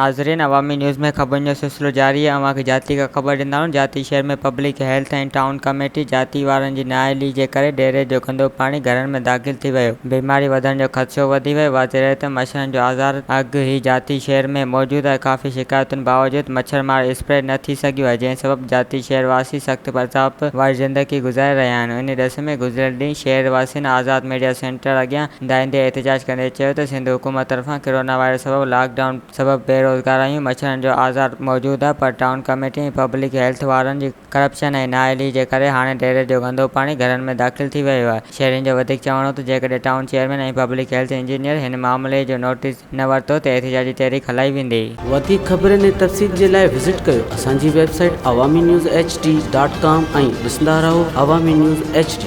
ناظرين عوامي نيوز ۾ خبرن جو سلسلو جاري آهي اوهان کي جاتي کان خبر ڏيندا آهيون جاتي شهر ۾ پبلڪ هيلٿ ۽ ٽائون ڪميٽي جاتي وارن جي نااهلي جي ڪري ڊيري جو گندو پاڻي گهرن ۾ داخل ٿي ويو بيماري وڌڻ جو خدشو وڌي ويو واضح رهي ته مڇرن جو آزار اڳ ئي جاتي شهر ۾ موجود آهي ڪافي شڪايتن باوجود مڇر مار اسپري نه ٿي سگهيو آهي جنهن سبب جاتي شهر واسي سخت عذاب واري زندگي گذاري رهيا آهن ان ڏس ۾ گذريل ڏينهن شهر واسين آزاد ميڊيا سينٽر اڳيان دانهيندي احتجاج ڪندي چيو ته سنڌ حڪومت طرفان ڪرونا وائرس سبب لاڪ ڊائون سبب بيروزگار آهيون، مڇرن جو آزار موجود آهي پر ٽائون ڪميٽي ۽ پبلڪ هيلٿ وارن جي ڪرپشن ۽ نااهلي جي ڪري هاڻي ڊيري جو گندو پاڻي گهرن ۾ داخل ٿي ويو آهي. شهرين جو وڌيڪ چوڻ هو ته جيڪڏهن town chairman ۽ public health engineer هن معاملي جو نوٽيس نه ورتو ته احتجاجي تحريڪ هلائي ويندي. وڌيڪ خبرن ۽ تفصيل جي لاء وزٽ ڪيو اسان جي website Awami news H D dot com ۽ ڏسندا رهو عوامي نيوز ايڇ ڊي.